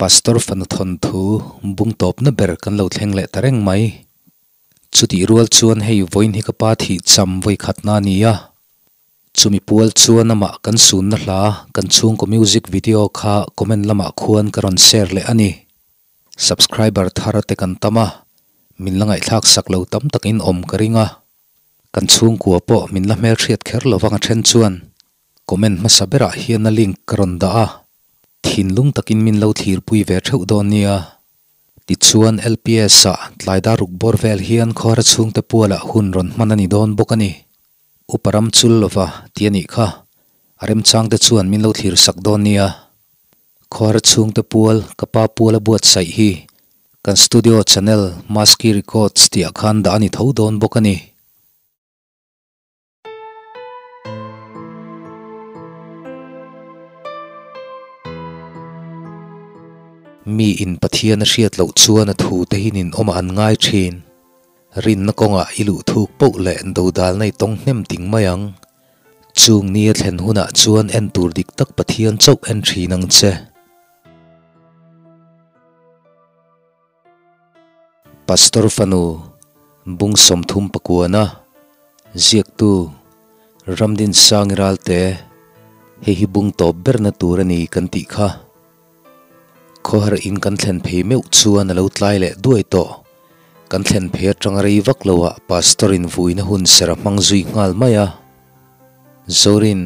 Pastor fanu thawnthu bung tawpna ber kan lo thleng leh ta reng mai. Chutih rual chuan hei vawiin hi ka pa thih cham vawi khatna a ni a. Chumi pual chuan amah kan sunna hla kan chhungkaw music video kha comment lamah khuan ka rawn share leh a ni. Subscriber thar te kan tam a, min la ngaihthlak sak lo tam takin awm ka ring a. Kan chhungkua pawh min la hmelhriat kher lovang a then chuan comment hmasa berah hian a link ka rawn dah a, thinlung takin min lo thlirpui ve theuh dawn nia. Tichuan LPS-ah tlai dar ruk bawr vel hian khawhar chhungte pualah hun rawn hman a ni dawn bawk a ni. Upa ram chul lova ti a nih kha, a remchangte chuan min lo thlir sak dawn nia. Khuar chhungte pual ka pa puala buatsaih hi kan studio channel Maski Records tih ah khan dah a ni tho dawn bawk a ni. Mi in Pathian a hriat loh chuan a thu te hi nin awmah an ngai thin. Rinna kawngah i luh thuk poh leh dodalna i tawng hnem ting mai ang. Chung ni a thlen hunah chuan en tur dik tak Pathian chauh en thin ang che. Pastor fanu Bung 30 pakuana ziaktu Ramdin Sangiralte hei hi bung tawp berna tur a ni kan tih kha. Khawhar in kan thlen phei meuh chuan a lo tlai leh duai tawh. Kan thlen phei atanga rei vak loah Pastor in vuina hun ser a hmang zui nghal mai a. Zorin,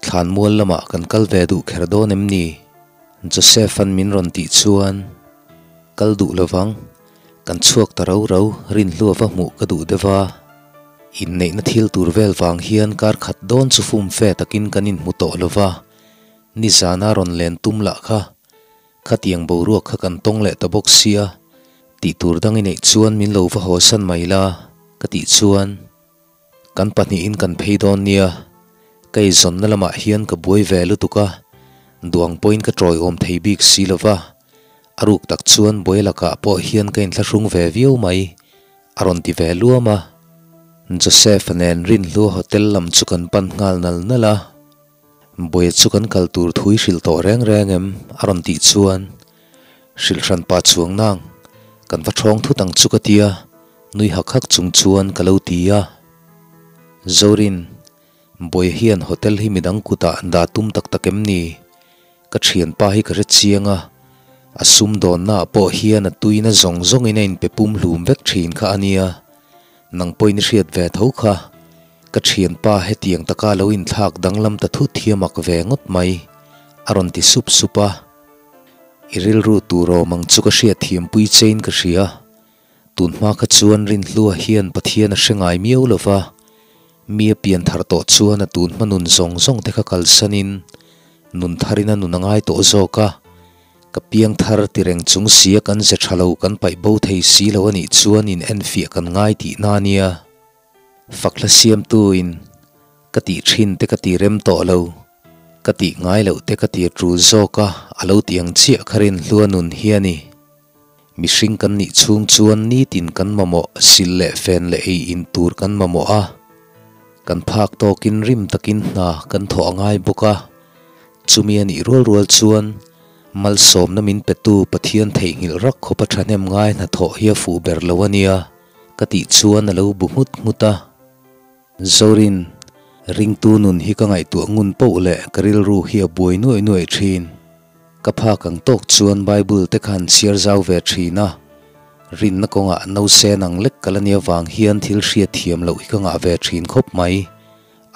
Thlanmual lamah kan kal ve duh kher dawn em ni? Joseph-a'n min rawn tih chuan, Kal duh lovang, kan chhuak ta rau rau, rinhlua va hmuh ka duh deuh a. Inneihna thil tur vel vang hian kar khat dawn chu fumfe takin kan inhmu tawh lova. Nizana rawn len tum lah kha, khatiang boruak kha kan tawng leh ta bawk sia, tih tur dang i neih chuan min lo va haw san mai la, ka tih chuan kan pahnihin kan phei dawn nia, ka eizawnna lamah hian ka buai ve lutuk a, duang pawhin ka tawiawm thei bik si lo va, a ruk tak chuan buai lakah pawh hian ka inthlahrung ve viau mai, a rawn ti ve luam a. Joseph-a nen Rinhlua hotel lam chu kan pan nghal nal nal a. Buaia chu kan kal tur thui hrilh tawh reng reng em? a rawn tih chuan hrilh hran pah chuang nang kan va thawng thut ang chu ka tia, nui hak hak chung chuan ka lo ti a. Zorin, Buaia hian hotel hi midang kutah dah tum tak tak em ni? Ka thianpa hi ka hre chiang a, a sumdawnna ah pawh hian a tuina zawng zawngin a inpe pum hlum vek thin kha a nia, nang pawhin i hriat ve tho kha. Ka thianpa hetiang taka lo inthlak danglam ta thut hi a mak ve ngawt mai, a rawn ti sup sup a. I rilru tur awm ang chu ka hriatthiampui chein ka hria. Tun hma kha chuan Rinhlua hian Pathian a hre ngai miau lo va, mi a pian thar tawh chuan a tun hma nun zawng zawng te kha kalsanin nun tharin a nun a ngai tawh zawk a. Ka piang thar ti reng chung sia kan ze tha lo kan paih bo thei si lo a nih chuan in enfiah kan ngai tihna a nia. Fakhla siamtuin ka tih thin te ka ti rem tawh lo, ka tih ngai loh te ka ti tul zawk a, a lo ti ang chiah kha Rinhlua nun hi a ni. Mihring kan nih chhung chuan nitin kan mamawh sil leh fen leh ei in tur kan mamawh a, kan phak tawkin rim takin hna kan thawh a ngai bawk a, chumi a nih rual rual chuan malsawmna min petu Pathian theihnghilh rak khawpa thahnem ngai hnathawh hi a fuh ber lo a nia ka tih chuan a lo bu nghut nghut a. Zorin, ringtu nun hi ka ngaihtuah ngun poh leh ka rilru hi a buai nuaih nuaih thin. Ka phak ang tawk chuan Bible te khan chhiar zau ve thin a, rinna kawngah no sen ang lek ka la nia vang hian thil hriat thiam loh hi ka ngah ve thin khawp mai,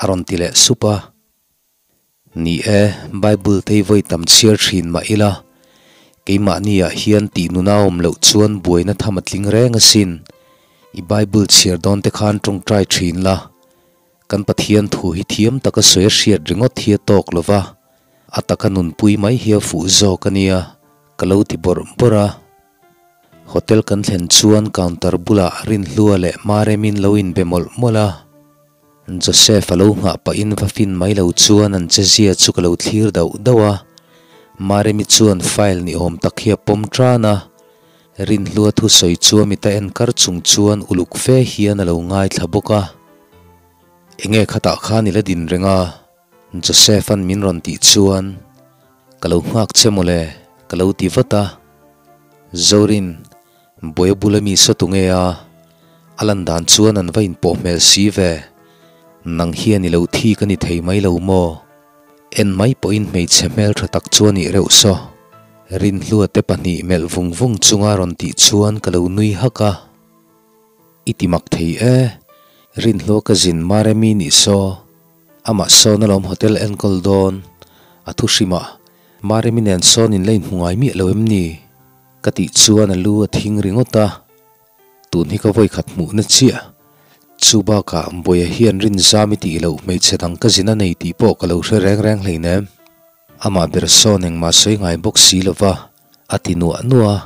a rawn ti leh sup a. Ni e, Bible te hi vawi tam chhiar thin mah ila, keimahni ah hian tih nuna awm loh chuan buaina tham a tling reng asin. I Bible chhiar dawn te khan tawngtai thin la, kan Pathian thu hi thiam taka sawi a hriat ringawt hi a tawk lo va, A taka nunpui mai hi a fuh zawk a nia, ka lo ti bawrh bawrh a. Hotel kan thlen chuan counter bulah Rinhlua leh Maremin lo inbe mawlh mawlh a. Joseph a lo nghah pahin va fin mai lo chuan an chezia chu ka lo thlir dauh dauh a. Maremi chuan file ni awm tak hi a pawm tan a. Rinhlua thusawi chu a mita en kar chung chuan uluk fe hian a lo ngaithla bawk a. Enge khatah khan i la din reng a? Joseph-a'n min rawn tih chuan, Ka lo nghak che mawle, Ka lo ti vat a. Zorin, Buaia bula mi saw tu nge a? A lan dan chuan an va inpawh hmel si ve. Nang hian i lo thik a ni thei mai lo maw? En mai pawhin hmeichhe hmel tha tak chu a nih reuh saw. Rinhlua te pahnih melh vung vung chunga rawn tih chuan ka lo nui hak a. I ti mak thei e, Rinhlua ka zin Maremi nih saw. Amah sawn alawm hotel enkawl dawn a thu hrim a, Maremi nen sawn in la inhmu ngai miah lo em ni? Ka tih chuan a lu a thing ringawt a. Tun hi ka vawikhat hmuhna chiah. Chu bakah Bawiha hian rinzam i tih loh hmeichhe dang ka zin a nei tih pawh ka lo hre reng reng hleinem. Amah ber sawn engmah sawi ngai bawk si lova a ti nuah nuah a.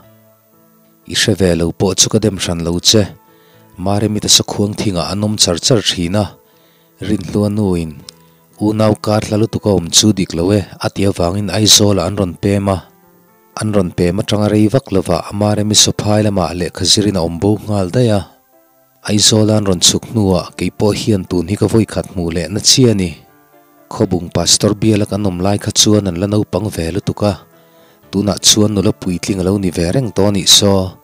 I hre ve lo pawh chu ka dem hran lo che. Maremi ta sakhuang thingah an awm char char thin a. Rinhlua nuin unau kar hla lutuk a awm chu dik lo e a ti avangin Aizawlah an rawn pem a. An rawn pem atanga rei vak lovah Maremi Sawphai lamah lehkha zirin a awm bo nghal daih a. Aizawla an rawn chhuk hnuah kei pawh hian tun hi ka vawi khat hmuh leh na chi a ni. Khawbung Pastor biala kan awm lai kha chuan an la naupang ve lutuk a, tunah chuan nula puitling a lo ni ve reng tawh a nih saw.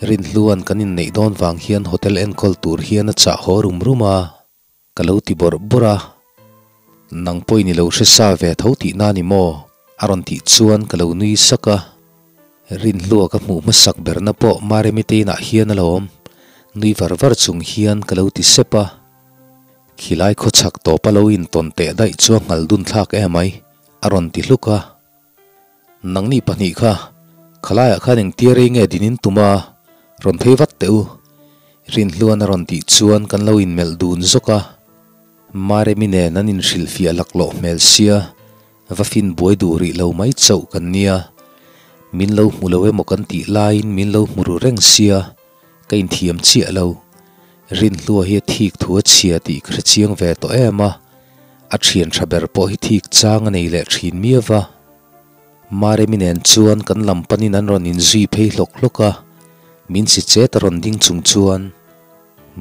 Rinhlua'n kan inneih dawn vang hian hotel enkawl tur hian a chah haw rum rum a. Ka lo ti bawrh bawrh a, Nang pawhin i lo hre sa ve tho tihna ni maw? a rawn tih chuan ka lo nui sak a. Rinhlua ka hmuh hmasak berna pawh Maremi te inah hian a lo awm, nui var var chung hian ka lo ti sep a. Khilai khawchhak tawp a lo intawn teh daih chu a nghal dun thlak emai, a rawn ti hluk a. Nangni pahnih kha khalaiah khan engtia rei nge din in tum a, rawn phei vat teh u. Rinhluan a rawn tih chuan kan lo inmelh dun zawk a. Maremi nen an inhrilhfiah laklawh hmel sia, va fin buai duh rih lo mai chauh kan nia. Min lo hmu lo emaw kan tih laiin min lo hmu ru reng sia, ka inthiam chiah lo. Rinhlua hi a thik thu a chhia tih ka hre chiang ve tawh em a. A thian tha ber pawh hi thik chang a nei leh thin miau va. Maremi nen chuan kan lam panin an rawn inzui phei hlawk hlawk a, min si chet a rawn ding chung chuan,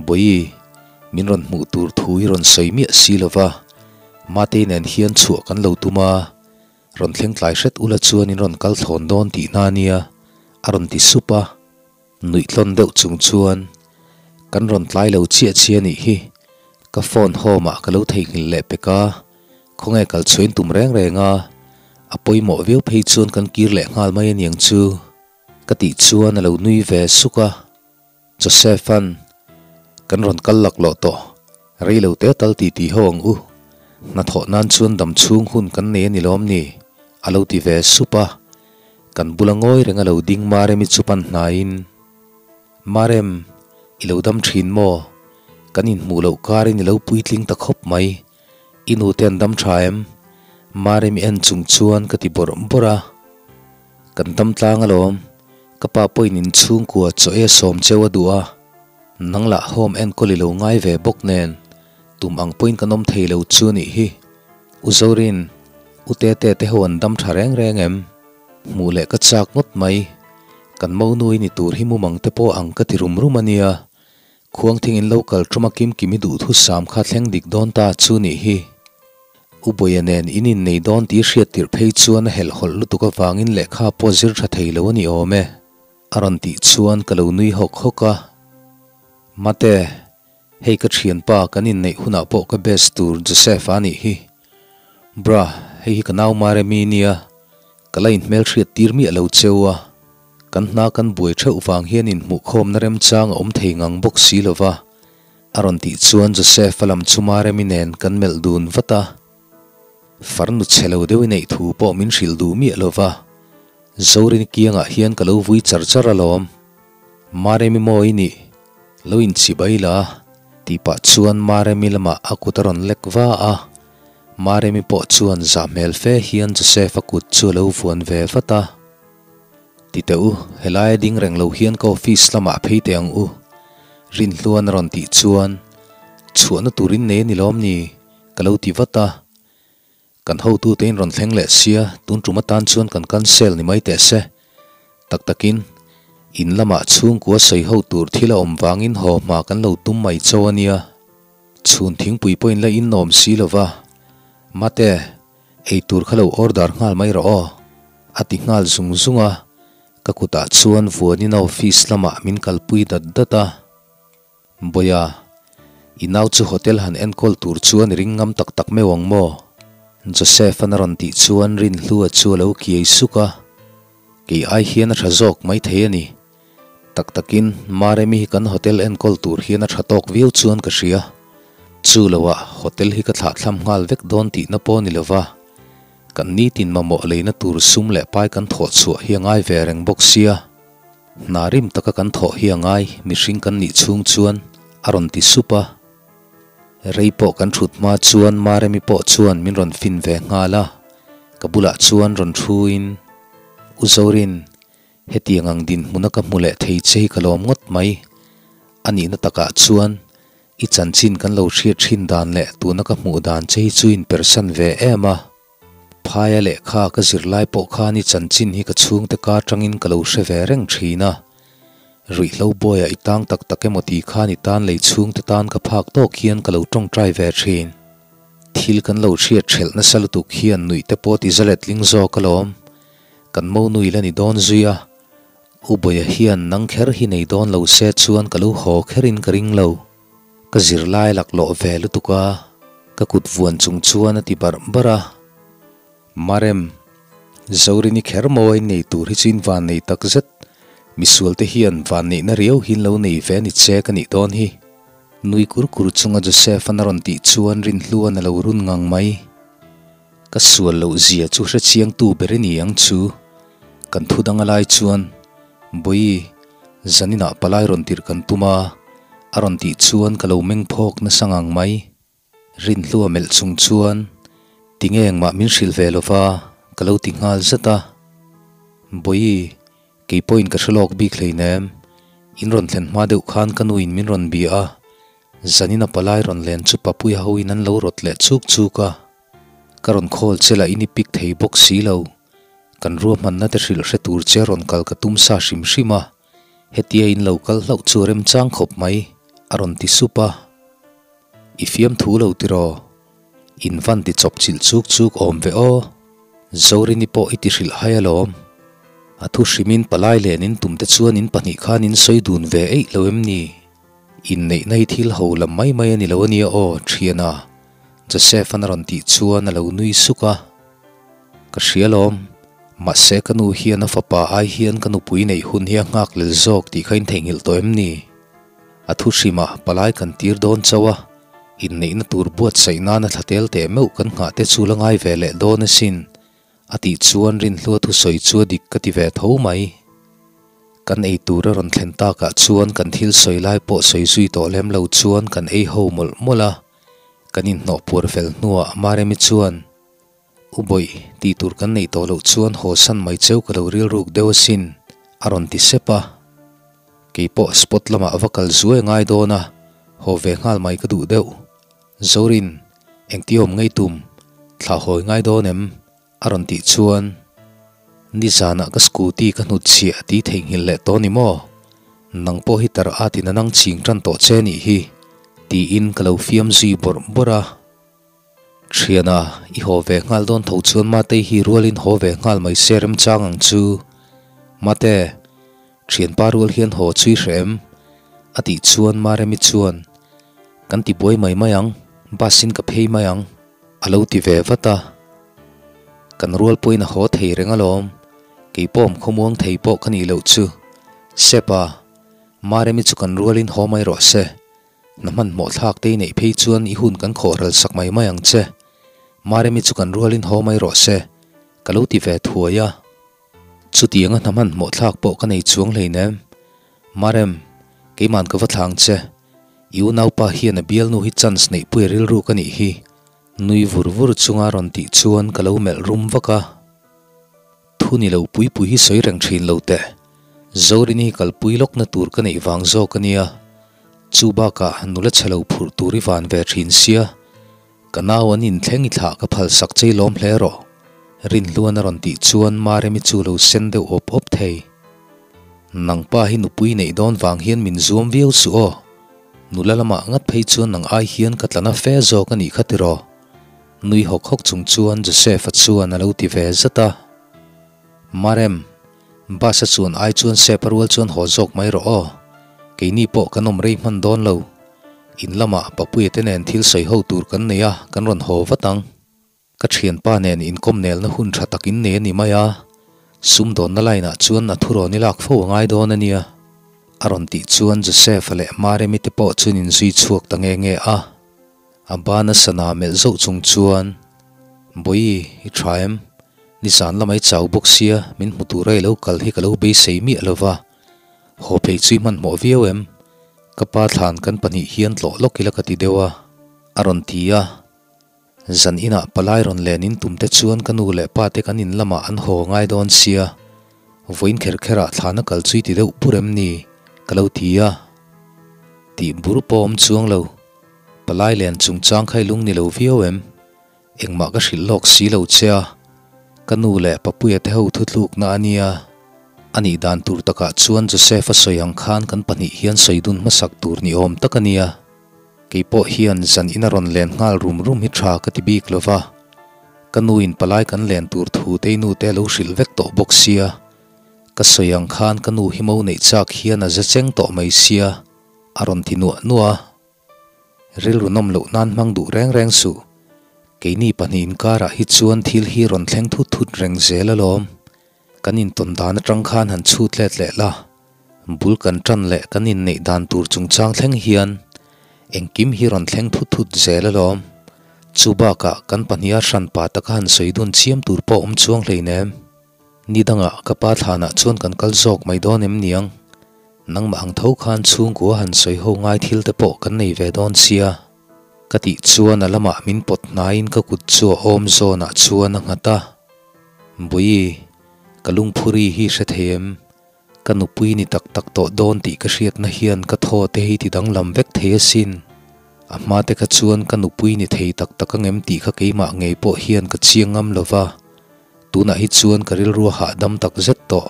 Bawihi, min rawn hmuh tur thu i rawn sawi miah si lo va, Matei nen hian chhuah kan lo tum a, rawn thleng tlai hret ula chuan in rawn kal thlawn dawn tihna a nia, a rawn ti sup a. Nuihtlawn deuh chung chuan, Kan rawn tlai lo chiah chiah anih hi, ka phone home ah ka lo theihnghilh leh pek a, khawnge kal chhuain tum reng reng a, a pawimawh viau phei chuan kan kir leh nghal mai aniang chu, ka tih chuan a lo nui ve suk a. Joseph-a'n, Kan rawn kal laklawh tawh, rei lo te tal ti ti ho ang u, hnathawh nan chuan dam chhung hun kan nei a ni lawm ni? a lo ti ve sup a. Kan bula ngawi reng a lo ding Maremi chu pan hnaiin, Marem, i lo dam thin maw? Kan inhmuh loh karin i lo puitling ta khawp mai. I nute an dam tha em? Maremi en chung chuan ka ti bawrh bawrh a. Kan dam tlang alawm, ka pa pawhin inchhungkua chaw ei a sawm cheu a duh a. Nang lah home enkawl i lo ngai ve bawk nen, tum ang pawhin kan awm thei lo chu a nih hi. U Zorin, U Tete te ho an dam tha reng reng em? Hmuh leh ka chak ngawt mai. Kan monu i ni tur hi mumang te pawh ang ka ti rum rum a nia. Khuangthing in lo kal ṭuma kim kim i duh thusam kha thleng dik dawn ta chu nih hi. U Bawiha nen in innei dawn tih hriat tirh phei chuan a helhhawlh lutuk avangin lehkha pawh zir ṭha thei lo a ni awm e. A rawn tih chuan ka lo nui hawk hawk a. Mate. Hei ka thianpa kan inneih hunah pawh ka best tur Joseph a nih hi. Bra, hei hi ka nau Maremi nia, ka la inhmelhriat tir miah lo cheu a. Kan hna kan buai theuh vang hian inhmuhkhawmna remchang a awm thei ngang bawk si lo va, a rawn tih chuan Joseph a lam chu Maremi nen kan melh dun vat a. Farnu chhe lo deuh i neih thu pawh min hrilh duh miah lo va, Zorini kiangah hian ka lo vui char char alawm. Maremi maw i nih? Lo inchip ai la, tih pah chuan Maremi lamah a kut a rawn lek va a. Maremi pawh chuan zah hmel fe hian Joseph-a kut chu a lo vuan ve vat a. Ti teh u, helaia ding reng lo hian ka office lamah phei teh ang u, Rinhluan a rawn tih chuan, Chhuahna turin nei a ni lawm ni? ka lo ti vat a. Kan hotute in rawn thleng leh sia, tun tum atan chuan kan cancel ni mai teh se. Tak takin, in lamah chhungkua sawi ho tur thil a awm vangin haw hma kan lo tum mai cho a nia. Chhun thingpui pawhin la inawm si lo va. Mate, ei tur kha lo order nghal mai rawh aw. A ti nghal zung zung a, ka kutah chuan vuanin a office lamah min kalpui dat dat a. Bawia, i nau chu hotel han enkawl tur chuan i ring ngam tak tak meuh ang maw? Joseph-a'n a rawn tih chuan Rinhlua chu a lo kiai suk a, Kei ai hian a tha zawk mai thei a ni. Tak takin Maremi hi kan hotel enkawl tur hian a tha tawk viau chuan ka hria. Chu loah hotel hi ka thlahthlam nghal vek dawn tihna pawh ni lova, kan nitin mamawh leina tur sum leh pai kan thawh chhuah hi a ngai ve reng bawk sia. Hna rim taka kan thawh hi a ngai mihring kan nih chhung chuan a rawn ti sup a. Rei pawh kan thut hma chuan Maremi pawh chuan min rawn fin ve nghal a, ka bulah chuan rawn thuin, U Zorin, Hetiang ang dinhmuna ka hmu leh thei che hi ka lawm ngawt mai. A nihna takah chuan i chanchin kan lo hriat thin dan leh tuna ka hmuh dan che hi chu inpersan ve em a. Phaia lehkha ka zirlai pawh khan i chanchin hi ka chhungte kar tangin ka lo hre ve reng thin a. Ruihhlo buaia i tang tak tak emaw tih khan i tan lei chhungte tan ka phak tawk hian ka lo tawngtai ve thin. Thil kan lo hriat hrelh nasa lutuk hian nuih te pawh ti zaletling zawk alawm. Kan mo nui la ni dawn zui a, U Bawia hian nang kher hi nei dawn lo se chuan ka lo haw kherin ka ring lo. Ka zirlai laklawh ve lutuk a, ka kut vuan chung chuan a ti barh barh a. Marem, Zorini kher maw a innei tur hi chu in van nei tak zet, misualte hian van neihna riau hi in lo nei ve a ni che ka nih dawn hi. Nui kur kur chunga Joseph-an a rawn tih chuan Rinhluan a lo run ngang mai. Ka sual loh zia chu hre chiang tu ber i ni ang chu. Kan thu dang a lai chuan, Bawi, zaninah palai rawn tirh kan tum a, a rawn tih chuan ka lo meng phawk nasa ngang mai. Rinhlua melh chung chuan, Tinge engmah min hrilh ve lova, ka lo ti nghal zat a. Bawi, kei pawhin ka hre lawk bik hleinem, in rawn thlen hma deuh khan ka nuin min rawn bia a, Zanina palai rawn len chu Papuia hoin an lo rawt leh chuk chuk a, ka rawn call che lah in i pick thei bawk si lo. Kan ruahmanna te hrilh hre tur che rawn kal ka tum sa hrim hrim a, hetia in lo kal hlauh chu a remchang khawp mai, a rawn ti sup a. I fiamthu lo tiraw? In van ti chawp chilh chuk chuk awm ve aw. Zorini pawh i ti hrilh hai alawm. A thu hrimin palai len in tum te chuan in pahnih khan in sawi dun ve eih lo em ni? Inneihna hi thil ho lam mai mai a ni lo a nia aw, thiana. Joseph-a'n a rawn tih chuan a lo nui suk a. Ka hria lawm, mahse ka nu hian a fapa ai hian ka nupui neih hun hi a nghak lel zawk tih kha in theihnghilh tawh em ni? A thu hrimah palai kan tir dawn chauh a, inneihna tur buatsaih nana thla tel teh meuh kan nghah te chu la ngai ve leh dawn asin, A tih chuan Rinhlua thusawi chu a dik ka ti ve tho mai. Kan ei tur a rawn thlen takah chuan kan thil sawi lai pawh sawi zui tawh lem lo chuan kan ei ho mawlh mawlh a. Kan inhnawh puar fel hnuah Maremi chuan, U Bawih, tih tur kan neih tawh loh chuan haw san mai cheu ka lo rilruk deuh asin, a rawn ti sep a. Kei pawh spot lamah va kal zuai ngai dawn a, haw ve nghal mai ka duh deuh. Zorin, engti awm ngei tum, thla hawi ngai dawn em? a rawn tih chuan, Nizanah ka scooty ka hnut chhiah ti theihnghilh leh tawh ni maw? Nang pawh hi tar at in a nang ching tan tawh che nih hi, tiin ka lo fiam zui bawrh bawrh a. Thiana, i haw ve nghal dawn tho chuan Matei hi rualin haw ve nghal mai se remchang ang chu. Mate, thianpa rual hian haw chhui hreh em? a tih chuan Maremi chuan, Kan ti buai mai mai ang, bus in ka phei mai ang, a lo ti ve vat a. Kan rual pawhin a haw thei reng alawm, kei pawm khawmuang thei pawh ka nih loh chu. Sepa, Maremi chu kan rualin haw mai rawh se. Na hmanhmawh thlak te i neih phei chuan i hun kan khawh ral sak mai mai ang che. Maremi chu kan rualin haw mai rawh se, ka lo ti ve thuai a. Chutianga hna hmanhmawh thlak pawh ka nei chuang hleinem. Marem, keiman ka va thlang che. I unaupa hian a bialnu hi chance neihpui a rilru ka nih hi. Nui vur vur chunga rawn tih chuan ka lo melh rum vak a. Thu ni lo pui pui hi sawi reng thin lo teh. Zorini hi kalpui lawkna tur ka neih vang zawk a nia. Chu bakah nula chhe lo phurh tur i van ve thin sia. Ka nau an inthleng i thlah ka phal sak chei lawm hle rawh. Rinhluan a rawn tih chuan Maremi chu lo sen deuh awp awp thei. Nangpa hi nupui neih dawn vang hian min zuam viau suh aw. Nula lamah ngat phei chuan nang ai hian ka tlana fe zawk a nih kha tiraw. Nui hawk hawk chung chuan Joseph-a chuan a lo ti ve zat a. Marem, bus a chuan ai chuan Sepa rual chuan haw zawk mai rawh aw. Keini pawh kan awm rei hman dawn lo. In lamah Papuia te nen thil sawi ho tur kan nei a, kan rawn haw vat ang. Ka thianpa nen inkawm nelna hun tha tak in nei a ni mai a, sumdawnna line ah chuan a thurawn i lak fo a ngai dawn a nia. A rawn tih chuan Joseph-a leh Maremi te pawh chuan inzui chhuak ta nge nge a. A bana sana melh zauh chung chuan, Bawi, i tha em? Nizan lamah i chau bawk sia, min hmu tura i lo kal hi ka lo beisei miah lo va. Haw phei chu i hmanhmawh viau em? Ka pa thlan kan pahnih hian tlawh lawk ila ka ti deuh a, a rawn ti a. Zan inah palai rawn len in tum te chuan ka nu leh pa te kan in lamah an haw ngai dawn sia, vawiin kher kherah thlana kal chu i ti deuh bur em ni? ka lo ti a. Tih bur pawh awm chuang lo. Palai len chungchang kha i lung ni lo viau em? Engmah ka hrilh lawk si lo che a, ka nu leh Papuia te ho thutlukna a nia. A nih dan tur takah chuan Joseph a sawi ang khan kan pahnih hian sawi dun hmasak tur ni awm tak a nia. Kei pawh hian zan in a rawn len nghal rum rum hi tha ka ti bik lo va, ka nu in palai kan len tur thu te i nu te a lo hrilh vek tawh bawk sia. Ka sawi ang khan ka nu hi mo neih chak hian a za cheng tawh mai sia, a rawn ti nuah nuah a. Rilru nawm loh nan hmang duh reng reng suh. Keini pahnih inkarah hi chuan thil hi rawn thleng thut thut reng zel alawm. Kan intawn dan atang khan han chhut let leh la. Bul kan tan leh kan inneih dan tur chungchang thleng hian engkim hi rawn thleng thut thut zel alawm. Chu bakah kan pahniha hranpa taka han sawi dun chiam tur pawh awm chuang hleinem. Ni dangah ka pa thlanah chuan kan kal zawk mai dawn em niang? Nangmah ang tho khan chhungkua han sawi ho ngai thil te pawh kan nei ve dawn sia. Ka tih chuan a lamah min pawt hnaiin ka kut chu a awm zawnah chuan a nghat a. Bawi, ka lungphuri hi hre thei em? Ka nupui ni tak tak tawh dawn tih ka hriatna hian ka thaw te hi ti danglam vek thei asin. A hma te kha chuan ka nupui ni thei tak tak angem tih kha keimah ngei pawh hian ka chiang ngam lo va. Tunah hi chuan ka rilru a hahdam tak zet tawh.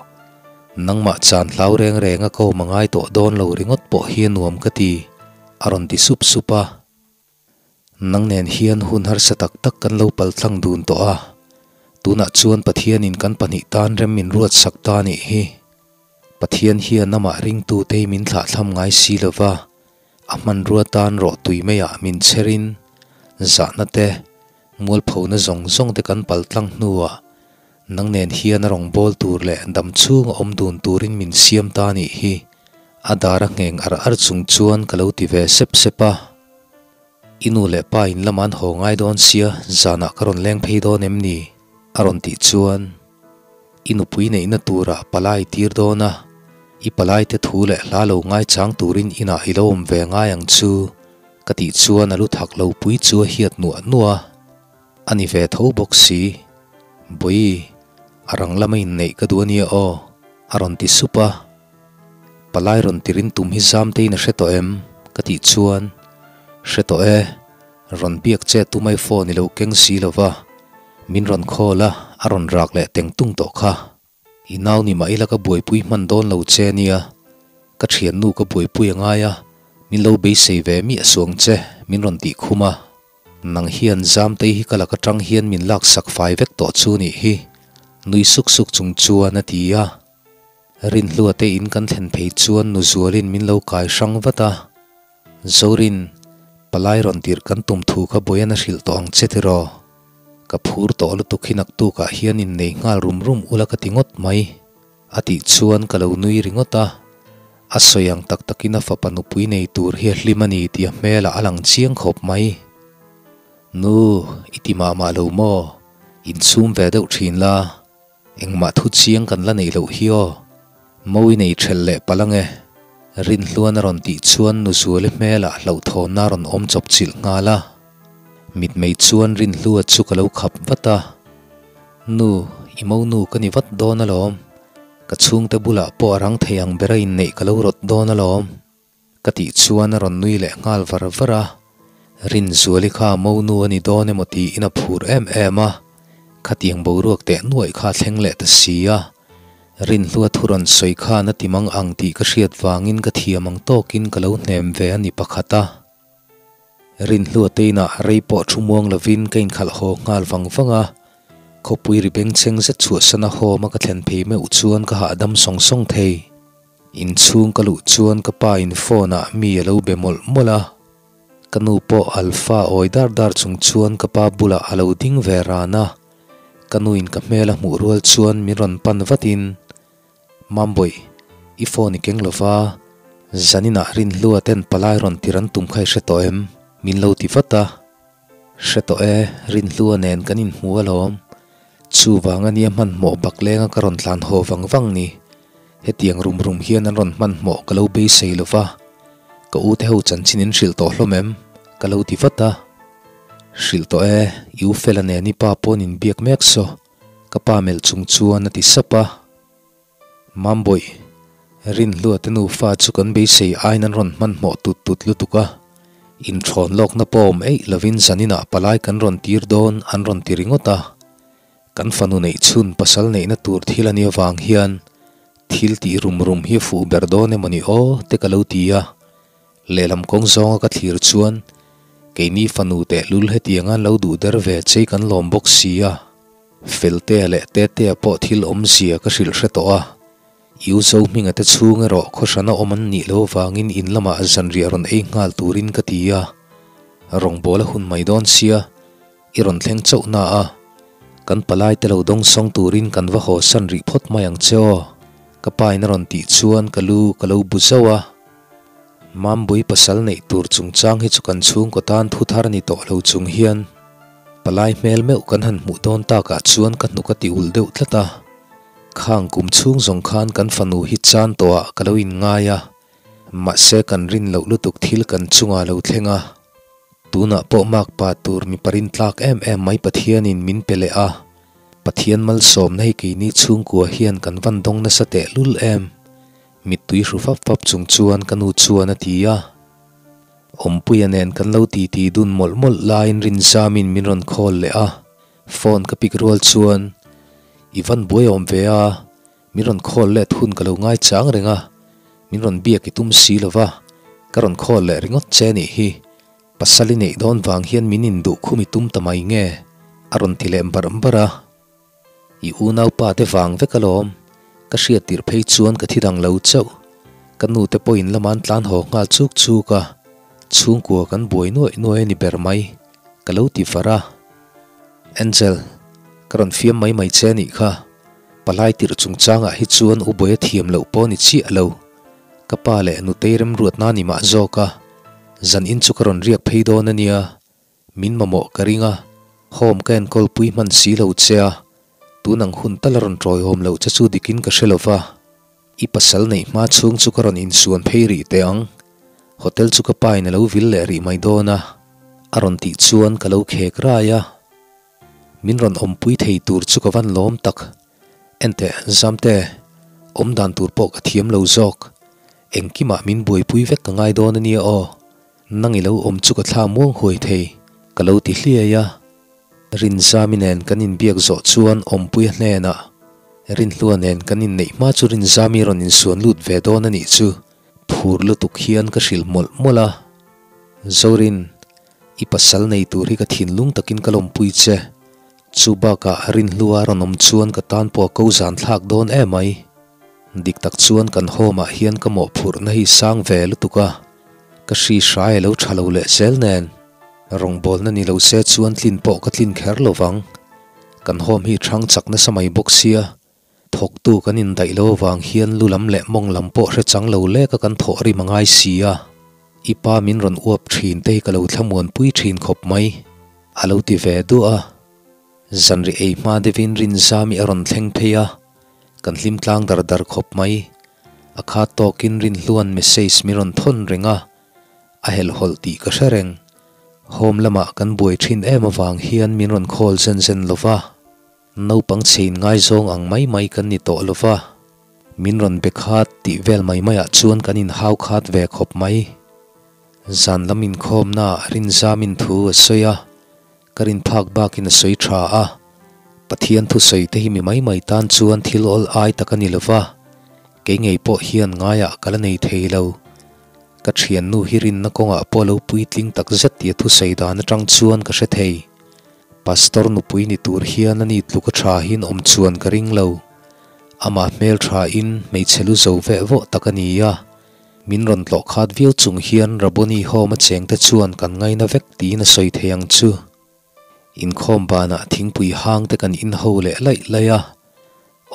Nangmah chan hlau reng reng a ka awm a ngai tawh dawn lo ringawt pawh hi a nuam ka ti, a rawn ti sup sup a. Nang nen hian hun harsa tak tak kan lo paltlang dun tawh a, tunah chuan Pathianin kan pahnih tan rem min ruatsak ta nih hi. Pathian hian amah ringtute hi min thlahthlam ngai si lo va, a hmanrua tan rawh tui maiah min cherin zahna te, mualphona zawng zawng te kan paltlang hnuah nang nen hian a rawn bawl tur leh dam chhunga awm dun turin min siam ta nih hi. A dar a ngheng ar ar chung chuan ka lo ti ve sep sep a. I nu leh pa in lamah an haw ngai dawn sia, zanah ka rawn leng phei dawn em ni? A rawn tih chuan, I nupui neihna turah palai tir dawn a, i palaite thu leh hla lo ngaichang turin inah i lo awm ve ngai ang chu, ka tih chuan a lu thak lo pui chu a hiat nuah nuah a. A ni ve tho bawk si. Bawi, a rang lama inneih ka duh a nia aw, a rawn ti sup a. Palai rawn tirin tum hi Zamtein a hre tawh em? ka tih chuan, Hre tawh e, rawn biak che tumai phone i lo keng si lo va, min rawn call a, a rawn rak leh teng tung tawh kha. I nau ni mah ila ka buaipui hman dawn lo che nia, ka thiannu ka buaipui a ngai a, min lo beisei ve miah suang che, min rawn tih khum a. Nang hian Zamtei hi ka lak atang hian min laksak fai vek tawh chu nih hi, nui suk suk chung chuan a ti a. Rinhlua te in kan thlen phei chuan nu Zualin min lo kai hrang vat a. Zorin, palai rawn tirh kan tum thu kha Boyan a hrilh tawh ang che tiraw? Ka phur tawh lutuk hi naktukah hian innei nghal rum rum ula ka ti ngawt mai. A tih chuan ka lo nui ringawt a. A sawi ang tak takin a fapa nupui nei tur hi a hlim a ni tih a hmelah a lang chiang khawp mai. Nu, i ti mah mah lo maw? Inchhum ve deuh thin la. Engmah thu chiang kan la neih loh hi aw. Mawi nei thelh leh palh ange. Rinhluan a rawn tih chuan Nuzuali hmelah hlauhthawnna a rawn awm chawp chilh nghal a. Mitmei chuan Rinhlua chu ka lo khap vat a. Nu, i monu ka ni vat dawn alawm. Ka chhungte bulah pawh a rang thei ang bera inneih ka lo rawt dawn alawm. Ka tih chuan a rawn nui leh nghal var var a, Rinzuali kha monu a ni dawn emaw tiin a phur em em a, khatiang boruak teh nuaih kha a thleng leh ta si a, Rinhlua thu rawn sawi khan a ti mang ang tih ka hriat vangin ka thiam ang tawkin ka lo hnem ve a ni pakhat a. Rinhlua te inah rei pawh thu muang lovin ka inkhalh haw nghal vang vang a, Khawpui ri bengchheng zet chhuahsana home a ka thlen phei meuh chuan ka hahdam sawng sawng thei. Inchhung ka luh chuan ka pa in phone ah mi a lo be mawlh mawlh a. Ka nu pawh Alpha awi dar dar chung chuan ka pa bulah a lo ding ve ran a. Ka nu in ka hmel a hmuh rual chuan min rawn pan vat in, Mambawih, i phone i keng lova, zaninah Rinhlua ten palai rawn tir an tum kha i hre tawh em? Min lo ti vat a. Hre tawh e, Rinhlua nen kan inhmu alawm. Chuvang a nia hmanhmawh baklenga ka rawn tlan haw vang vang ni. Hetiang rum rum hian an rawn hmanhmawh ka lo beisei lo va. Ka u te ho chanchin in hrilh tawh hlawm em? Ka lo ti vat a. Hrilh tawh e, i u Fela nen i pa pawn inbiak mek saw. Ka pa melh chung chuan a ti sap a. Mambawih, Rinhlua te nufa chu kan beisei aiin an rawn hmanhmawh tut tut lutuk a, inthawn lawkna pawh awm eih lovin zaninah palai kan rawn tir dawn an rawn ti ringawt a. Kan fanu neih chhun pasal neihna tur thil a nih avang hian thil tih rum rum hi a fuh ber dawn emaw ni aw te ka lo ti a. Lehlam kawng zawnga ka thlir chuan keini fanu tehlul hetianga an lo duh der ve chei kan lawm bawk si a. Feltea leh Tetea pawh thil awmzia ka hrilh hre tawh a, I u Zohminga te chhung erawh khawhrana awm an nih loh avangin in lamah zanriah rawn ei nghal turin ka ti a, rawngbâwl a hun mai dawn sia, i rawn thleng chauh na a, kan palai te lo dawngsawng turin kan va haw san rih phawt mai ang che aw, ka pa in a rawn tih chuan ka lu ka lo bu zauh a. Mambui pasal neih tur chungchang hi chu kan chhungkaw tan thu thar ni tawh lo chung hian palai hmel meuh kan han hmuh dawn takah chuan ka hnuk a ti ulh deuh tlat a. Khang kum chhung zawng khan kan fanu hi chan tawhah ka lo inngai a, mahse kan rin loh lutuk thil kan chungah lo thleng a. Tunah pawh makpa tur mipa rintlak em em mai Pathianin min pe leh a, Pathian malsawmna hi keini chhungkua hian kan van dawng nasa tehlul em. Mittui hru fap fap chung chuan ka nu chuan a ti a. Awmpuia nen kan lo titi dun mawlh mawlh laiin Rinzamin min rawn call leh a, phone ka pick rual chuan I van buai awm ve a, min rawn call let hun ka lo ngai chang reng a, min rawn biak i tum si lo va, ka rawn call leh ringawt che nih hi, pasal i neih dawn vang hian min induh khum i tum ta mai nge? a rawn ti leh barh barh a. I unaupa te vang vek alawm, ka hriat tirh phei chuan ka thi dang lo chauh. Ka nu te pawhin lama an tlan haw nghal chuk chuk a, chhungkua kan buai nuaih nuaih a ni ber mai, ka lo ti var a. Angel, ka rawn fiam mai mai che anih kha, palai tirh chungchangah hi chuan u buai a thiam loh pawh a ni chiah lo. Ka pa leh nutei remruatna ni mah zawk a, zan in chu ka rawn riak phei dawn a nia, Min mamawh ka ring a, home ka enkawl pui hman si lo che a, tun ang hun tal a rawn tawiawm loh che chu dikin ka hre lo va, i pasal neih hma chhung chu ka rawn insuan phei rih teh ang, hotel chu ka pa in a lo vil leh rih mai dawn a, a rawn tih chuan ka lo khek rai a. Min rawn awmpui thei tur chu ka van lawm tak, enteh Zamte, awm dan tur pawh ka thiam lo zawk, engkimah min buaipui vek ka ngai dawn a nia aw. Nang i lo awm chu ka thla muang huai thei, ka lo ti hliai a. Rinzami nen kan inbiak zawh chuan Awmpuia hnenah Rinhlua nen kan inneih hma chu Rinzami rawn insuan lut ve dawn a nih chu phur lutuk hian ka hrilh mawlh mawlh a. Zorin, i pasal nei tur hi ka thinlung takin ka lawmpui che. Chu bakah Rinhlua rawn awm chuan ka tan pawh a ko zan thlak dawn emai. Dik tak chuan kan home ah hian ka mawhphurhna hi sang ve lutuk a, ka hri hrai a lo tha lo leh zel nen rawngbawlna ni lo se chuan tlin pawh ka tlin kher lo vang. Kan home hi thang chak nasa mai bawk sia, thawktu kan indaih lo avang hian lu lam leh mawng lam pawh hre chang lo lek a kan thawh rim a ngai si a, i pa min rawn uap thin te hi ka lo thlamuanpui thin khawp mai, a lo ti ve duah a. Zanri ei hma deuhin Rinzami a rawn thleng phei a, kan hlim tlang dar dar khawp mai. A khat tawkin Rinhluan message min rawn thawn reng a, a helhhawlh tih ka hre reng. Home lamah kan buai thin em avang hian min rawn call zen zen lo va, naupang chhe inngaizawng ang mai mai kan ni tawh lo va, min rawn be khat tih vel mai maiah chuan kan inhau khat ve khawp mai. Zan lam inkhawmnaah Rinzamin thu a sawi a. Ka rin phak bakin a sawi tha a, Pathian thusawi te hi mi mai mai tan chuan thil awl ai tak a ni lo va, kei ngei pawh hian ngaiah ka la nei thei lo. Ka thiannu hi rinna kawngah pawh lo puitling tak zet tih a thusawi dan atang chuan ka hre thei. Pastor nupui ni tur hian ani tluka tha hin awm chuan ka ring lo. Amah hmel tha in hmeichhe lu zo veh vawh tak a ni a. Min rawn tlawh khat viau chung hian Rabboni home a cheng te chuan kan ngaina vek tiin a sawi thei ang chu. Inkhawm banah thingpui hang te kan in ho leh laih laih a.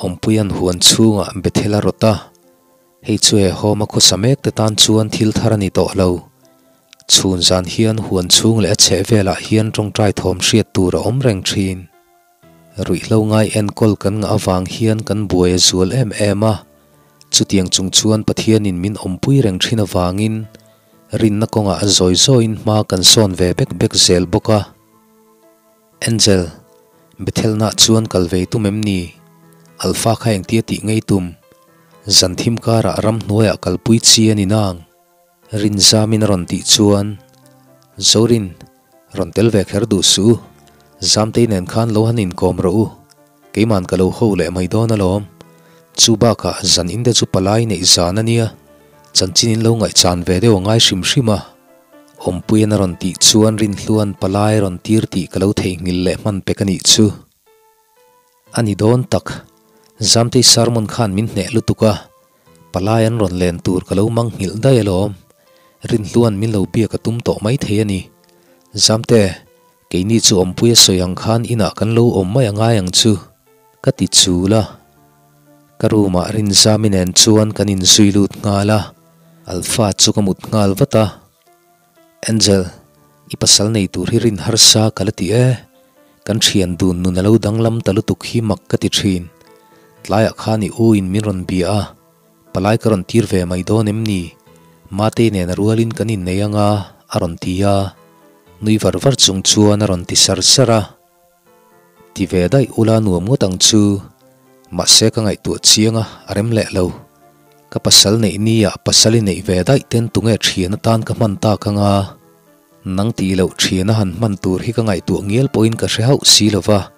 Awmpuia'n huan chhungah Bethel a rawt a. Hei chu he home a khawsa mek te tan chuan thil thar a ni tawh lo. Chhun zan hian huan chhung leh a chheh velah hian tawngtai thawm hriat tur a awm reng thin. Ruihhlo ngai enkawl kan ngah avang hian kan buai a zual em em a. Chutiang chung chuan Pathianin min awmpui reng thin avangin rinna kawngah a zawi zawiin hma kan sawn ve bek bek zel bawk a. Angel, Bethelnah chuan kal ve tum em ni? Alpha kha engtia tih ngei tum? Zan thim karah ramhnuaiah kalpui chi a ni nang? Rinzamin a rawn tih chuan, Zorin, rawn tel ve kher duh suh u. Zamtei nen khan lo han inkawm rawh u. Keiman ka lo ho leh mai dawn alawm. Chu bakah zan in te chu palai neih zan a nia, chanchin in lo ngaihchan ve deuh a ngai hrim hrim a. Awmpuian a rawn tih chuan Rinhluan palai rawn tir tih ka lo theihnghilh leh hman pek a nih chu. A ni dawn tak, Zamtei sermon khan min hneh lutuk a, palai an rawn len tur ka lo mangnghilh daih alawm. Rinhluan min lo biak a tum tawh maithei a ni. Zamte, keini chu Awmpuia sawi ang khan inah kan lo awm mai a ngai ang chu, ka ti chul a. Ka room ah Rinzami nen chuan kan inzui lut nghal a, Alpha chu ka mut nghal vat a. Angel, i pasal nei tur hi rin harsa ka la ti e. Kan thian dun nun a lo danglam ta lutuk hi mak ka ti thin. Tlaiah khan i u in min rawn bia a, palai ka rawn tir ve mai dawn em ni? Matei nen a rualin kan innei anga a rawn ti a, nui var var chung chuan a rawn ti sar sar a. Ti ve daih ula nuam ngawt ang chu. Mahse ka ngaihtuah chiang a, a rem leh lo. Ka pasal neih nia pasal i neih ve daih ten tunge thian atan ka hman tak anga? Nang tih loh thian a han hman tur hi ka ngaihtuah ngial pawhin ka hre hauh si lo va.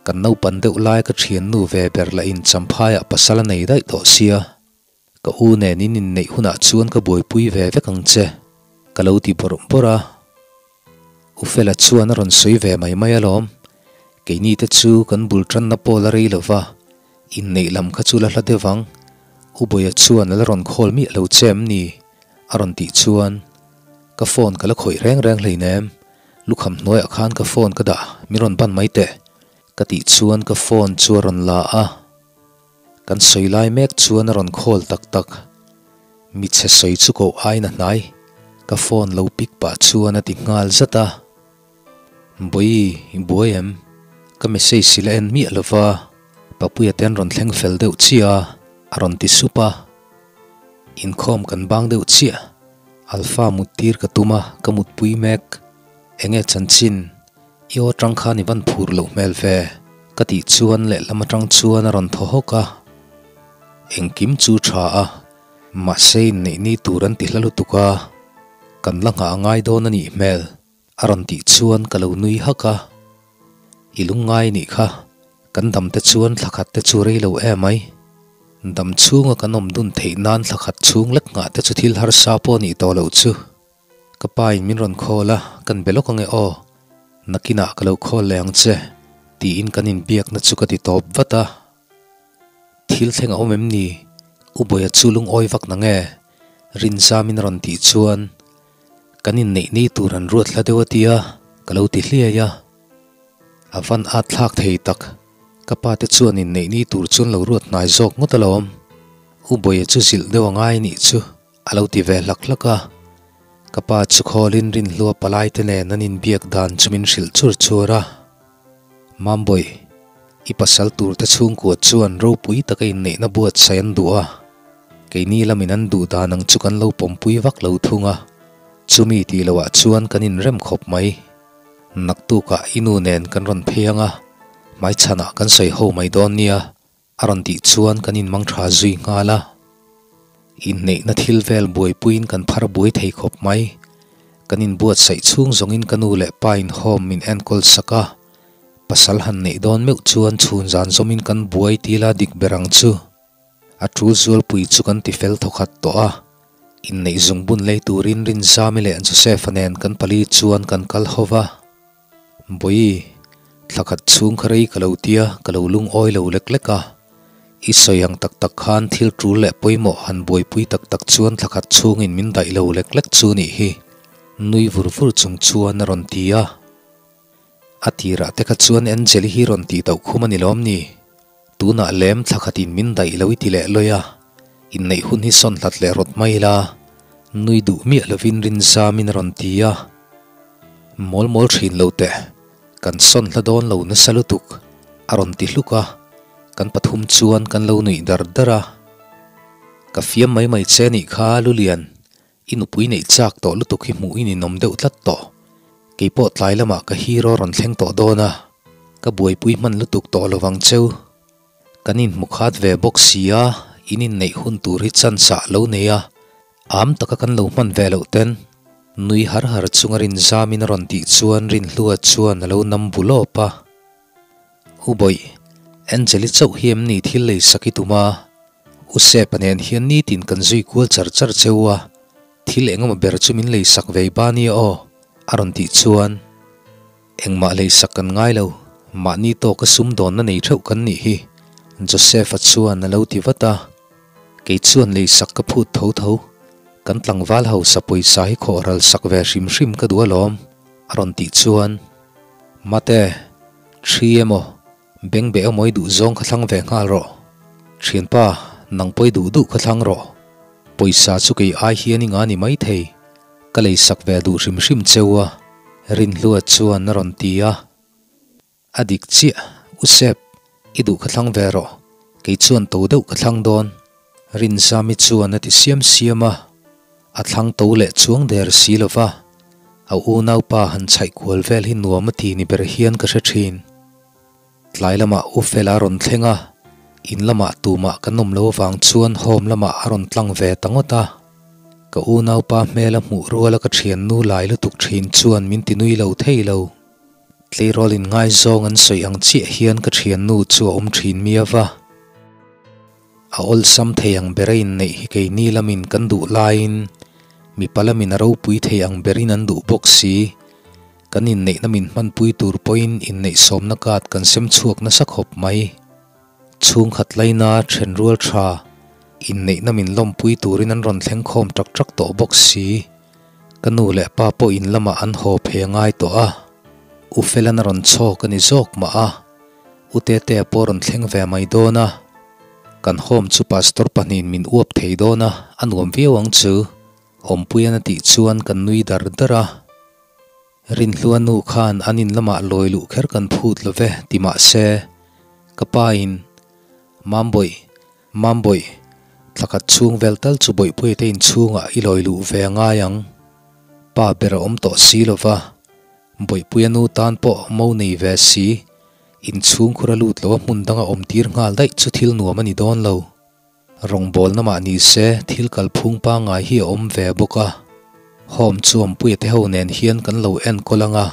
Kan naupan deuh lai ka thiannu ve ber lah in Champhaiah pasal a nei daih tawh sia. Ka u nen in inneih hunah chuan ka buaipui ve vek ang che, ka lo ti bawrh bawrh a. U Fela chuan a rawn sawi ve mai mai alawm. Keini te chu kan bul tanna pawl a rei lo va, inneih lam kha chu la hla deuh ang. U Bawia chuan a la rawn khawl miah lo che em ni? a rawn tih chuan ka phone ka la khawih reng reng hleinem. Lukham hnuaiah khan ka phone ka dah, min rawn ban mai teh, ka tih chuan ka phone chu a rawn la a. Kan sawi lai mek chuan a rawn call tak tak. Michhe sawi chu koh aiin a hnai. Ka phone lo pick pah chuan a ti nghal zat a. Bawi, i buai em? Ka message i la en miah lova, Papuia te an rawn thleng fel deuh chiah a, a rawn ti sup a. Inkhawm kan bang deuh chiah. Alpha mut tir ka tum a, ka mutpui mek. Enge chanchin? I aw atang khan i van phur loh hmel ve, ka tih chuan lehlam atang chuan a rawn thaw hawk a. Engkim chu tha a, mahse inneih ni tur an ti hla lutuk a, kan la nghah a ngai dawn a nih hmel, a rawn tih chuan ka lo nui hak a. I lungngai nih kha, kan dam te chuan thla khat te chu rei lo em ai. Dam chhunga kan awm dun theih nan thla khat chhung lek nghah te chu thil harsa pawh nih tawh loh chu. Ka pa in min rawn call a, kan be lawk ange aw, nakinah ka lo call leh ang che, tiin kan inbiakna chu ka ti tawp vat a. Thil thleng a awm em ni? U Bawia chu lungawi vak na nge? Rinzamin a rawn tih chuan, Kan inneih ni tur an ruat hla deuh a tia, ka lo ti hliai a. A van at thlak thei tak, ka pa te chuan inneih ni tur chuan lo ruat hnai zawk ngawt alawm. U Bawia chu zilh deuh a ngai nih chu. A lo ti ve hlak hlak a, ka pa chu khawlin Rinhlua palai te nen an inbiak dan chu min hrilh chur chur a. Mambawi, i pasal tur te chhungkua chuan ropui taka inneihna buatsaih an duh a, keini lamin an duh dan ang chu kan lo pawmpui vak lo thung a, chumi tih loah chuan kan inrem khawp mai. Naktukah i nu nen kan rawn phei ang a, hmaichhanah kan sawi ho mai dawn nia, A rawn tih chuan kan inmang tha zui nghal a, inneihna thil vel buaipuiin kan phar buai thei khawp mai. Kan inbuatsaih chhung zawngin ka nu leh pa in home min enkawl sak a, pasal han neih dawn meuh chuan chhun zan zawmin kan buai ti la dik ber ang chu. A tul zualpui chu kan ti fel thawkhat tawh a, inneih zungbun lei turin Rinzami leh Joseph-a nen kan pali chuan kan kal ho va. Bawi. Thla khat chhung kha rei ka lo tia, ka lo lungawi lo lek lek a. I sawi ang tak tak khan thil tul leh pawimawh han buaipui tak tak chuan thla khat chhungin min daih lo lek lek chu nih hi, nui vur vur chung chuan a rawn ti a. A tirah te kha chuan Angeli hi rawn tih tauh khum a ni lawm ni? Tunah lem thla khatin min daih lo i ti leh lawi a, inneih hun hi sawn hlat leh rawt mai ila, nui duh miah lovin rinzamin a rawn ti a. Mawl mawl thin lo teh, kan sawn hla dawn lo nasa lutuk, a rawn ti hluk a, kan pathum chuan kan lo nuih dar dar a. Ka fiam mai mai che nih kha Lulian, I nupui neih chak tawh lutuk hi hmuh i ninawm deuh tlat tawh. Keipawh tlai lamah ka hero rawn thleng tawh dawn a, ka buaipui hman lutuk tawh lo vang cheu. Kan inhmu khat ve bawk si a, in inneih hun tur hi chance ah lo nei a, am taka kan lo hman ve loh ten. Nui har har chunga rinzamin a rawn tih chuan Rinhlua chuan a lo nam bu lawp a. U Bawih, Angeli chauh hi em ni thil lei sak i tum a? U Sepa nen hian nitin kan zui kual char char cheu a, thil engemaw ber chu min lei sak vei ba nia aw, a rawn tih chuan, Engmah lei sak kan ngai lo, mahni tawka sumdawnna nei theuh kan nih hi, Joseph-a chuan a lo ti vat a. Kei chuan lei sak ka phut tho tho, kan tlangval hausa pawisa hi khawhral sak ve hrim hrim ka duh alawm, a rawn tih chuan, Mate, ṭhi emaw, bengbeh emaw i duh zawng kha thlang ve nghal rawh. Ṭhianpa, nang pawh i duh duh kha thlang rawh. Pawisa chu kei ai hian i nga ni maithei, ka lei sak ve duh hrim hrim cheu a, Rinhlua chuan a rawn ti a. A dik chiah, U Sep, i duh kha thlang ve rawh, kei chuan to deuh ka thlang dawn. Rinzami chuan a ti siam siam a, a thlang to leh chuang der si lo va, a unaupa han chhaih kual vel hi nuam a ti ni ber hian ka hre thin. Tlai lamah U Fela rawn thleng a, in lamah tumah kan awm lo avang chuan home lamah a rawn tlang ve ta ngawt a. Ka unaupa hmel a hmuh ruala ka thiannu lai lutuk thin chuan min ti nui lo thei lo. Tleirawl in ngaizawng an sawi ang chiah hian ka thiannu chu a awm thin mi ava. A awlsam thei ang ber a inneih hi keini lamin kan duh laiin mipa lamin a ropui thei ang berin an duh bawk si. Kan inneihna min hmanpui tur pawhin inneih sawmna card kan sem chhuak nasa khawp mai. Chhungkhat laina thenrual tha inneihna min lawmpui turin an rawn thleng khawm tak tak tawh bawk si. Ka nu leh pa pawh in lamah an haw phei a ngai tawh a, U Fela'n a rawn chhawk a ni zawk mah a, U Tetea pawh a rawn thleng ve mai dawn a, kan home chu pastor pahnihin min uap thei dawn a, a nuam viau ang chu, Awmpuia'n a tih chuan kan nui dar dar a. Rinhlua nu khan an in lamah lawi luh kher kan phut lo ve ti mah se, ka pa in, Mambawih, Mambawih, thla khat chhung vel tal chu Bawihpuiate inchhungah i lawi luh ve a ngai ang. Pa ber a awm tawh si lo va, Bawihpuia nu tan pawh mo nei ve si, inchhung khur a lut lo a hmun danga awm tir nghal daih chu thil nuam a ni dawn lo. Rawngbawlna mah ni se thil kalphung pangngai hi a awm ve bawk a, Home chu Awmpuiate ho nen hian kan lo enkawl ang a,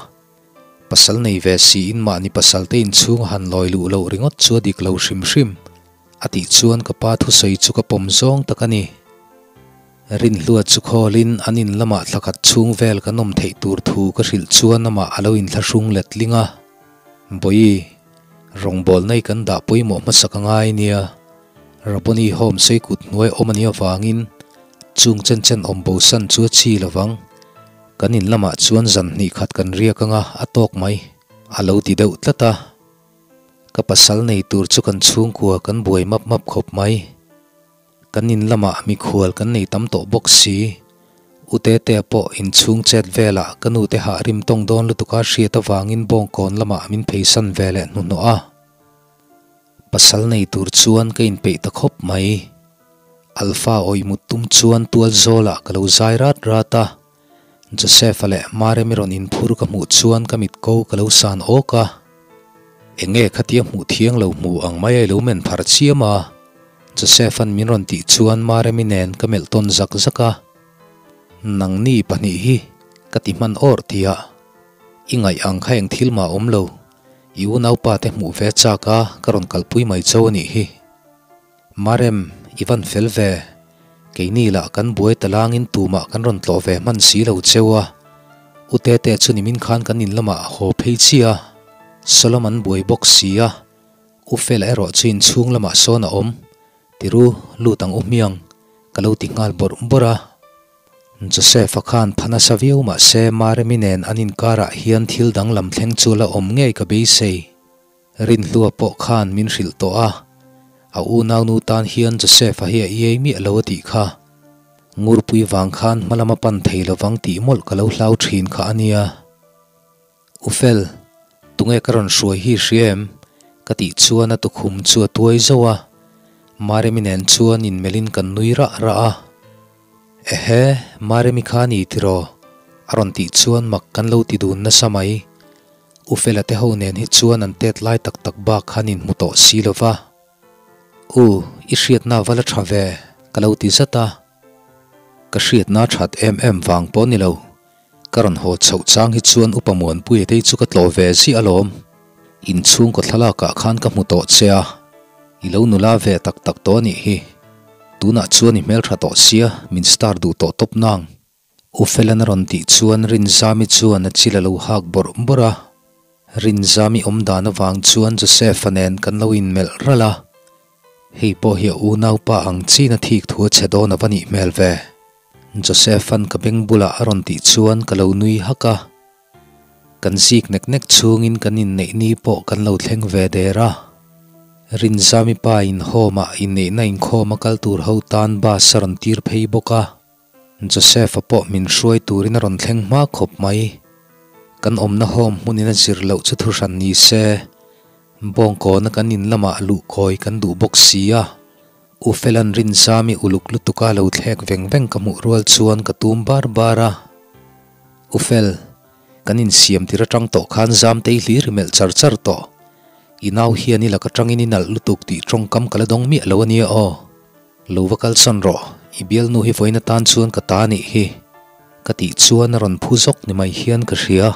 pasal nei ve siin mahni pasalte inchhung a han lawi luh loh ringawt chu a dik lo hrim hrim. A tih chuan ka pa thusawi chu ka pawm zawng tak a ni. Rinhlua chu khawlin an in lamah thla khat chhung vel kan awm theih tur thu ka hrilh chuan amah a lo inthlahrung letling a. Bawihi, rawngbawlna i kan dah pawimawh hmasak a ngai nia. Rabboni Home sei kut hnuai awm a nih avangin chung chen chen awm bosan chu a chi lovang. Kan in lamah chuan zan hnih khat kan riak anga a tawk mai, a lo ti deuh tlat a. Ka pasal nei tur chu kan chhungkua kan buai map map khawp mai. Kan in lamah mikhual kan nei tam tawh bawk si. U Tetea pawh inchhung chet velah ka nute hah rim tawng dawn lutuka hriat avangin Bawngkawn lamah min pheisan ve leh hnuhnawh a. Pasal nei tur chuan ka inpeih ta khawp mai. Alpha awih mut tum chuan tual zawlah ka lo zai rat rat a. Joseph-a leh Maremi rawn inphur ka hmuh chuan ka mit ko ka lo san awk a. Enge khatia hmuh thiang lo hmu ang mai a i lo men phar chiam a? Joseph-a'n min rawn tih chuan Maremi nen ka melh tawn zak zak a. Nangni pahnih hi ka ti hman awrh tih ah i ngaih ang kha eng thil mah awm lo. I unaupa te hmuh ve chak a ka rawn kalpui mai cho a nih hi. Marem, i van fel ve. Keini lah kan buai ta langin tumah kan rawn tlawh ve hman si lo cheu a. U Tete chu nimin khan kan in lamah a haw phei chiah a. Saw lam an buai bawk si a, U Fela erawh chu inchhung lamah sawn a awm. Tiru, lut ang u hmiang, ka lo ti nghal bawrh bawrh a. Joseph-a khan pha nasa viau mah se Maremi nen an inkarah hian thil danglam thleng chu la awm ngei ka beisei. Rinhlua pawh khan min hrilh tawh a, a unaunu tan hian Joseph-a hi a iai miah lo a tih kha. Ngurpui vang khan hma lama pan thei lovang tih mawlh ka lo hlau thin kha a nia. U Fel, tunge ka rawn hruai hi hria em? Ka tih chuan a tukhum chu a tuai zauh a, Maremi nen chuan inmelhin kan nui rah rah a. Ehe, Maremi kha a ni tiraw? A rawn tih chuan mak kan lo ti dun nasa mai. U Fela te ho nen hi chuan an tet lai tak tak bak khan inhmu tawh si lo va. U, i hriatna va la tha ve, ka lo ti zat a. Ka hriatna that em em vang pawh ni lo. Ka rawn haw chhoh chang hi chuan Upa Muanpuia tei chu ka tlawh ve ziah alawm. Inchhungkaw thlalakah khan ka hmu tawh che a, i lo nula ve tak tak tawh a nih hi. Tunah chuan i hmeltha tawh sia, min star duh tawh tawp nang. U Felan a rawn tih chuan Rinzami chuan a chil a lo hak bawrh bawrh a. Rinzami awm dan avang chuan Joseph-a nen kan lo inmelh ralh a. Hei pawh hi a unaupa ang chin a thik thu a chhe dawn a va nih hmel ve. Joseph-a'n ka beng bulah a rawn tih chuan ka lo nui hak a. Kan zik nek nek chhungin kan inneih ni pawh kan lo thleng ve der a. Rinzami pa in home-ah inneihna inkhawm a kal tur ho tan bus a rawn tir phei bawk a. Joseph-a pawh min hruai turin a rawn thleng hma khawp mai. Kan awmna home hmunin a zir loh chu thuhran ni se, Bawngkawna kan in lamah luh kawi kan duh bawk si a. U Felan Rinzami uluk lutuka lo thlek veng veng ka hmuh rual chuan ka tum bar bar a. U Fel, kan insiam tir atang tawh khan Zamtei hlir i melh char char tawh. I nau hian i lak atangin i nalh lutuk tih tawngkam ka la dawng miah lo a nia aw. Lo va kalsan rawh, i bialnu hi vawiin atan chuan ka ta nih hi. Ka tih chuan a rawn phu zawk ni mai hian ka hria.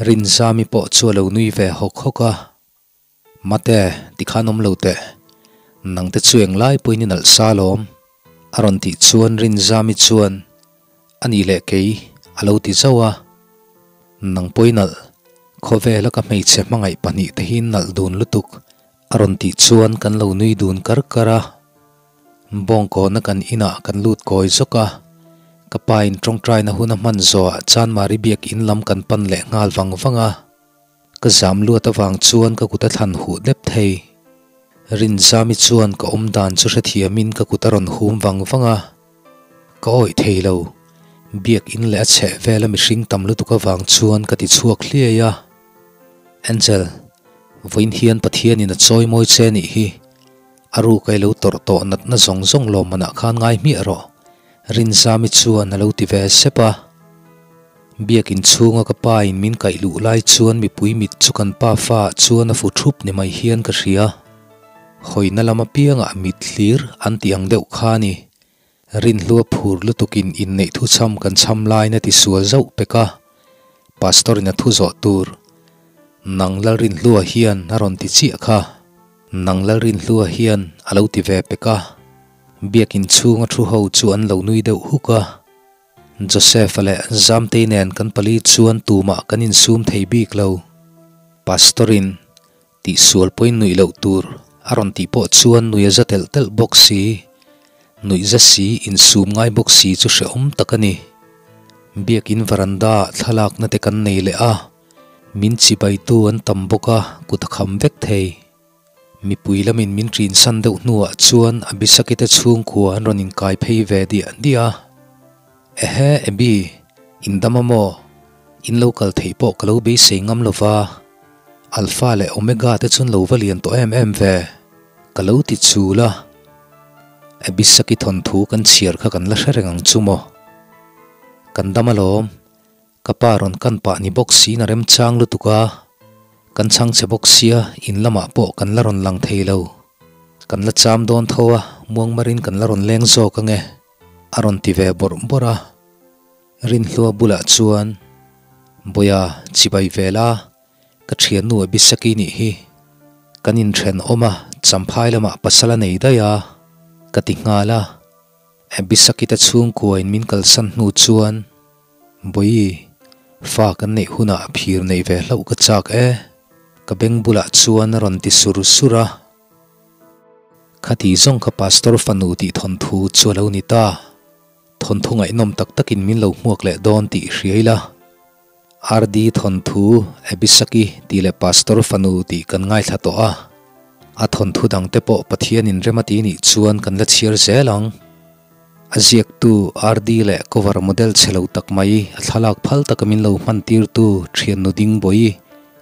Rinzami pawh chu a lo nui ve hawk hawk a. Mate, tikhan awm lo teh. Nangte chu englai pawhin i nalh sa alawm. A rawn tih chuan Rinzami chuan, A nih leh kei, a lo ti zauh a. Nang pawh i nalh. Khawvela ka hmeichhe hmangaih pahnihte hi nalh dun lutuk, a rawn tih chuan kan lo nui dun kar kar a. Bawngkawna kan inah kan lut kawi zawk a. Ka pa in tawngtaina hun a hman zawhah Chanmari biak in lam kan pan leh nghal vang vang a. Ka zam luat avang chuan ka kut a thlan huh dep thei. Rinzami chuan ka awm dan chu hrethiamin ka kut a rawn hum vang vang a. Ka awih thei lo. Biak in leh a chheh vela mihring tam lutuk avang chuan ka ti chhuak hliai a. Angel, vawiin hian Pathianin a chawi mawi che nih hi. A ruk a i lo tawrh tawh natna zawng zawng lawmmanah khan ngai hmiah rawh. Rinzami chuan a lo ti ve sep a. Biakin chhunga ka pa in min kaih luh lai chuan mipui mit chu kan pa fa ah chuan a fu thup ni mai hian ka hria. Hawina lam apiangah mit hlir an tih ang deuh kha a ni. Rinhlua phur lutukin inneih thu chham kan chham lain a ti sual zauh pek a. Pastor in a thu zawh tur Nang Lalrinhlua hian a rawn ti chiah kha. Nang Lalrinhlua hian a lo ti ve pek a. Biakin chhunga thu ho chu an lo nui deuh huk a. Joseph-a leh Zamtei nen kan pali chuan tumah kan insum thei bik lo. Pastor-in tihsual pawhin nuih loh tur a rawn tih pawh chuan nuih a za telh telh bawk si. Nuih za si, insum ngai bawk si chu hrehawm tak a ni. Biakin veranda-ah thlalakna te kan nei leh a, min chibaitu an tam bawk a, kut a kham vek thei. Mipui lamin min ṭinsan deuh hnuah chuan Abisaki te chhungkua an rawn inkai phei ve diah diah a. Ehe, Abi, in dam a maw? In lo kal theih pawh ka lo beisei ngam lo va. Alpha leh Omega te chuan lo va lian tawh em em ve. Ka lo ti chul a. Abisaki thawnthu kan chhiar kha kan la hre reng ang chu maw? Kan dam alawm. Ka pa rawn kan pah ni bawk siin a remchang lutuk a, kan chhang che bawk sia in lamah pawh kan la rawn lang thei lo. Kan la cham dawn tho a, muangmarin kan la rawn leng zawk ange, a rawn ti ve bawrh bawrh a. Rinhlua bulah chuan, Bawia, chibai ve la, ka thiannu Abisaki nih hi. Kan inthenawm a, champhai lamah pasal a nei daih a, ka ti nghal a. Abisaki te chhungkuain min kalsan hnu chuan, Bawi, fa kan neih hunah phir neih ve hlauh ka chak e. Ka beng bulah chuan a rawn ti sur sur a. Khati zawng kha Pastor fanu tih thawnthu chu a lo ni ta. Thawnthu ngaihnawm tak takin min lo hmuak leh dawn tih i hria ila. RD thawnthu Abisaki tih leh Pastor fanu tih kan ngaithla tawh a. A thawnthu dangte pawh Pathianin rem a ti nih chuan kan la chhiar zel ang. A ziaktu RD leh cover model chhe lo tak mai a thlalak phal taka min lo hman tirtu thiannu ding bawi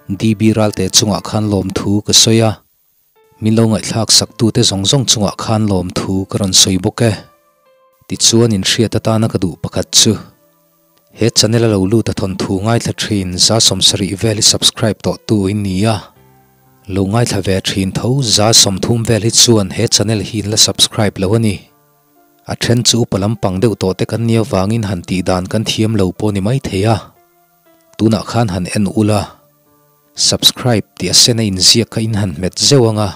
DB Ralte chungah khan lawmthu ka sawi a. Min lo ngaihthlak saktute zawng zawng chungah khan lawmthu ka rawn sawi bawk e. Tichuan inhriat atana ka duh pakhat chu he channel a lo lut a thawnthu ngaithla thin 70% vel hi subscribe tawhtu in ni a. Lo ngaithla ve thin tho 30% vel hi chuan he channel hi in la subscribe lo a ni. A then chu upa lampang deuh tawh te kan nia vangin han tih dan kan thiam lo pawh ni mai thei a. Tunah khan han en ula, subscribe tih a sen a inziak kha in han hmet zeuh ang a,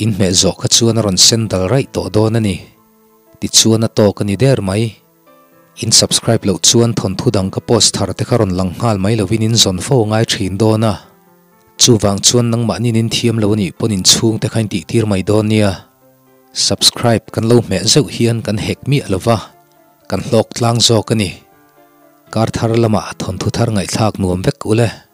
in hmeh zawh kha chuan a rawn sen dal raih tawh dawn a ni. Tichuan a tawk a ni der mai. In subscribe loh chuan thawnthu dang ka post thar te kha rawn lang nghal mai lovin in zawn fo ngai thin dawn a. Chuvang chuan nangmahnin in thiam lo a nih pawn inchhung te kha in tihtir mai dawn nia. Subscribe kan lo hmeh zeuh hian kan hek miah lo va, kan hlawk tlang zawk a ni. Kar thar lamah thawnthu thar ngaihthlak nuam vek ule.